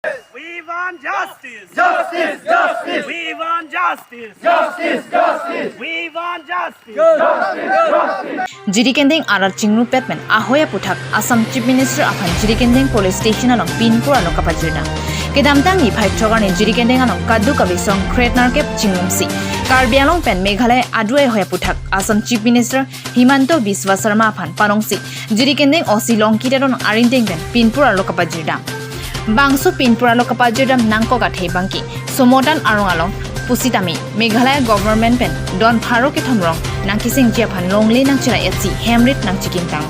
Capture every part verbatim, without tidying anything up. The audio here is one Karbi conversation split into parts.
We want justice. Justice, justice. We want justice. Justice, justice. We want justice. Justice, justice. Jirikindeng arat chingrumpet pen ahoi aputhak Assam Chief Minister aphan Jirikindeng Police Station along pinpur arlo kapajirdam. Kedamtang niphai throk arni Jirikindeng along kadokave song kretnerkep chingrumsi Karbi Anglong pen Meghalaya adui ahoi aputhak Assam Chief Minister Himanta Biswa Sarma aphan panongsi Jirikindeng O C Longki Teron arideng pen pinpur arlo kapajirdam. Bangso pinpur arlo kapajirdam nangkok athe abangke Somotan arong along pusitame Meghalaya government pen don pharo kethom rong nangkesengji aphan longle nangchela etsi hemrit nangchikimtang.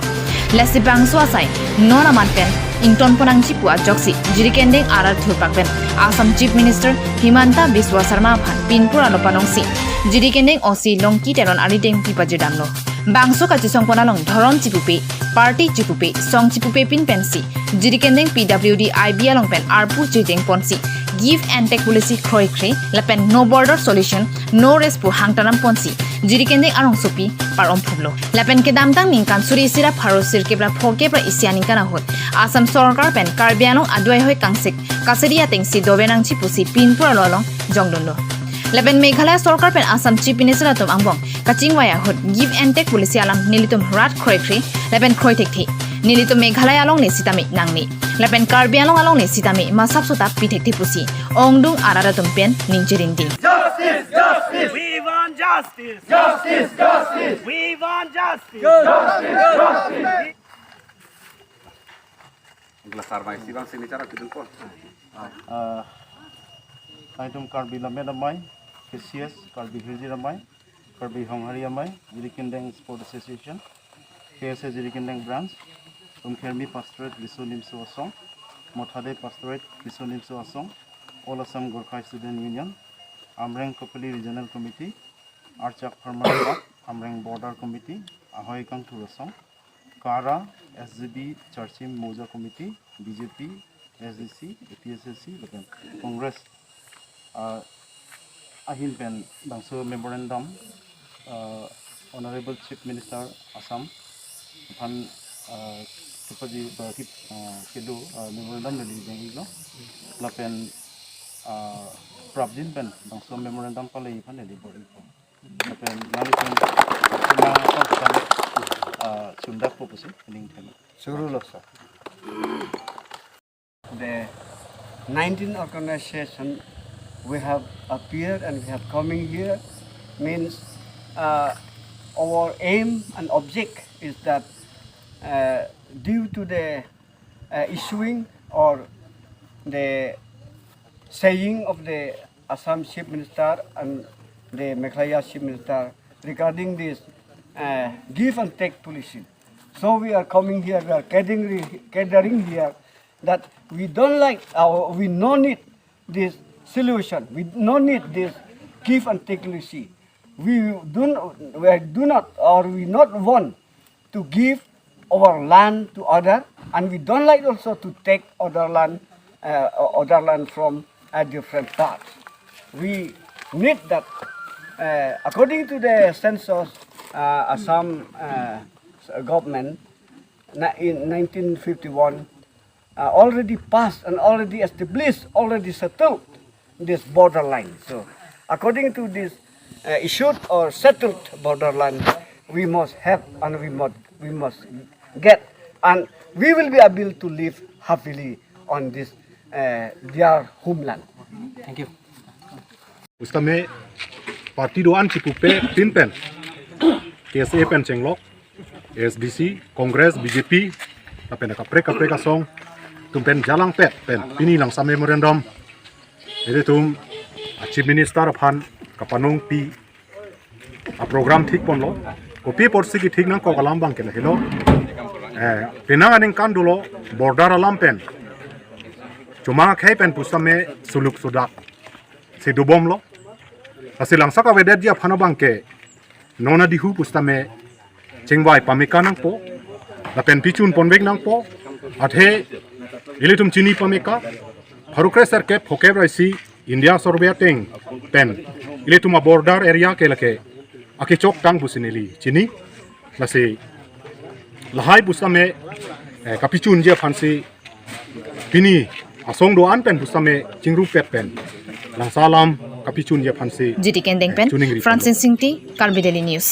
Lasi bangso asai non aman pen ingtonpon nangji pu ajoksi Jirikindeng arat thurpak pen Assam Chief Minister Himanta Biswa Sarma aphan pinpur arlo panongsi Jirikindeng O C Longki Teron arideng pipajirdamlo. Bangso kachesongpon along dhorom chipupe, party chipupe, song chipupe pin pensi Jirikindeng P W D I B along pen arpu chejeng ponsi give and take policy kroikre lapen no border solution, no rest pu hangtaram ponsi Jirikindeng arongsopi par-om phublo. Lapen kedamtang ningkan suri isi ra pharo sirkep ra phokep ra isi aningkan ahut Assam sorkar pen Karbi Anglong adui ahoi kangsek kaseri atengsi dobe nangji pusi pinpur arlo along jongdunlo. Lapen Meghalaya sorkar pen Assam Chief Minister atum angbong kachingvai ahut give and take policy alam nelitum rat kroikre lapen kroithekthe. Nelitum Meghalaya alongle sitame nangne, lapen Karbi Anglong alongle sitame masap sota pithekthe pusi ongdung arat atum pen ningjerin ding. Justice, justice. We want justice. Justice, justice. We want justice. Justice, justice. Glass armai si bang signature aku jempol. Ah, itum Karbi Lammet Amei, K C S, Karbi Hirjir Amei, Karbi Honghari Amei, Jirikindeng Sport Association, K S A Jirikindeng Branch, Umkhermi Pastorate Riso Nimso Asong, Mothade Pastorate Riso Nimso Asong, All Assam Gorkha Student Union, Amreng Kopili Regional Committee, Archak Farmer Club, Amreng Border Committee, Ahoi Kangthur Asong, Kara, S G B, Charchim Moja Committee, B J P, S D C, A P H L C, lapen Congress, ah, ahin pen bangso memorandum, ah, Honorable Chief Minister Assam aphan, ah, kepaji, ah, kip-, ah, kedo, ah, memorandum neli jenglo. Lapen, ah, prapjin pen bangso memorandum pale aphan neli bor-i po. Lapen nanglitum na, ah, chundakpo pusi ning thema. Surulo, sir. The nineteen organization we have appeared and we have coming here means, uh, our aim and object is that, uh, due to the, uh, issuing or the saying of the Assam Chief Minister and the Meghalaya Chief Minister regarding this, uh, give and take policy. So we are coming here, we are gathering, gathering here that we don't like, uh, we no need this solution, we no need this give and take policy. We do, we do not, or we not want to give our land to other, and we don't like also to take other land, uh, other land from a different part. We need that, uh, according to the census, uh, Assam, uh, government, na-, in nineteen fifty-one, uh, already passed and already established, already settled this borderline. So, according to this, uh, issued or settled borderline, we must have and we must, we must get, and we will be able to live happily on this, uh, dear homeland. Thank you. Pusitame party do-an chipupe tin pen, K S A pen chenglok, S D C, Congress, B J P, lapen kaprek kaprek asong atum pen jalangpet pen pini langsa memorandum ilitum a Chief Minister aphan kapanongpi a program thikponlo. Kopi apotsi kethik nangkok alam abangke lahelo. Eh, penang aningkan dolo border alam pen chomang akhei pen pusitame suluk sudak si dobomlo. Lasi langsa kavedetji aphan abangke non adihu pusitame chingvai pameka nangpo, lapen pichun ponvek nangpo, athe ilitum chini pameka, pharo kre sirkep phokep ra isi India Survey ateng pen ilitum a border area ke lake akechoktang pusi neli chini, lasi lahai pusitame, eh, kapichunji aphansi pini asong do-an pen pusitame chingrupet pen langso alam kapachunji aphansi G T Kendeng pen, choningri. Francis Ingti, Karbi Daily News.